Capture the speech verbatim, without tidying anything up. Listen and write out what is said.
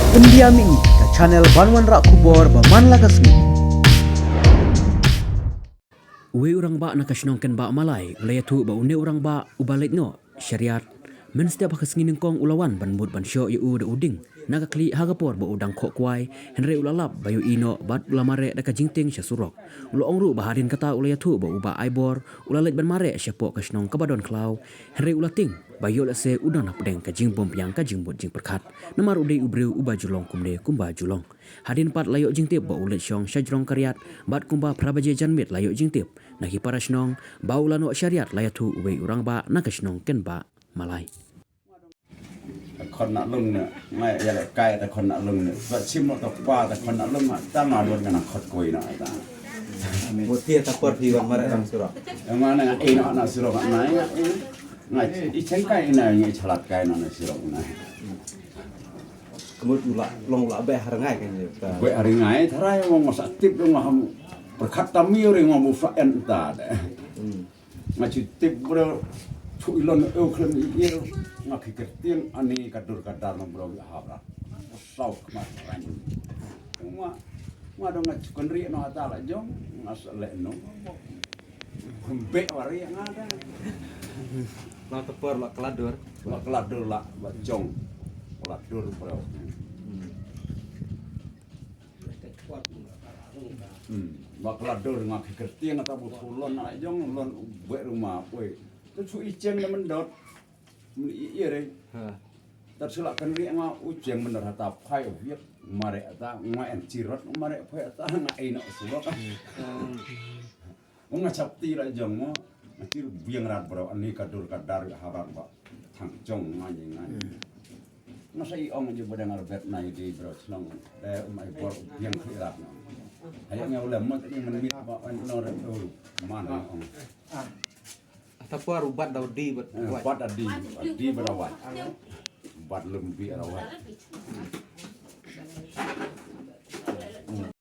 India Mih, ka channel ban wanrah khubor ba man la ka sngi. Uwei u rangbah na ka shnong Kenbah Malai u la ïathuh ba une u rangbah uba leit noh sha riat mynstep ha ka sngi nyngkong u la wan ban mut ban shoh ïa u da u ding na ka khlieh ha ka por ba u dang khoh kwai, hynrei u la lap ba ïohi noh bad u la mareh da ka jingtieng sha surok. U la ong ruh ba hadien kata u la ïathuh ba u Bah Aibor u la leit ban mareh shapoh ka shnong kaba don khlaw, hynrei u la tieng ba ïoh lehse u don hapdeng ka jingbymbiang ka jingmut jingpyrkhat namar u dei u briew uba ju long kumne kumba ju long. Hadien pat la ïoh jingtip ba u leit shong sha jrong ka riat bad kumba phra baje janmiet la ïoh jingtip na ki para shnong ba u la noh sha riat, la ïathuh uwei u rangbah na ka shnong Kenbah Malai. Khon na lung ne, ngai ïa le kai ta khon na lung ne. Ba chim no to pa ta khon na lung ma ta ma don kana khot koi na ta. Mutia ta por pi wan mare dang surok. Yang mana ngai ina na surok na ngai. Ngai i cheng kai na ngai chalat kai na na surok na. Kemut u la long u la beh har ngai kan je. Beh har ngai tharai wong sa tip dong ham. Perkhat tami ring wong bu fa en ta de. Nga chi tip bro chu ilon eu khlem i ir nga ki kertieng ani ka dur ka dar no bro ha bra. Sau kmat ran. Nga nga dong nga chu kan ri no ata la jong nga sa le no. Kumbe wari nga da. La tepor la keladur. La keladur la ba jong. Keladur bro. Hmm. Ba keladur nga ki kertieng ata bu tulon na jong lon bek rumah. Oi. Tu chu i cheng na mendot. Meni i ire. Ha. Tat sula kan ri nga u cheng mendot ata phai viet mare ata nga en chirot mare phai ata nga ina surok. Hmm. Nga chap ti la jong mo, nga ti biang rat bro, ani ka dur ka dar ha rat ba. Thang jong nga ni nga ni. Nga sa i ong ju ba dang arbet na i di bro, chnong. Eh, um ai bor biang khli rat no. Hai nga ule mo ni man mit ba an no rat tu. Man ong. Ata por u bat dau di bat. Eh, wat. Bat adi, adi ba rawat. Bat lembi rawat.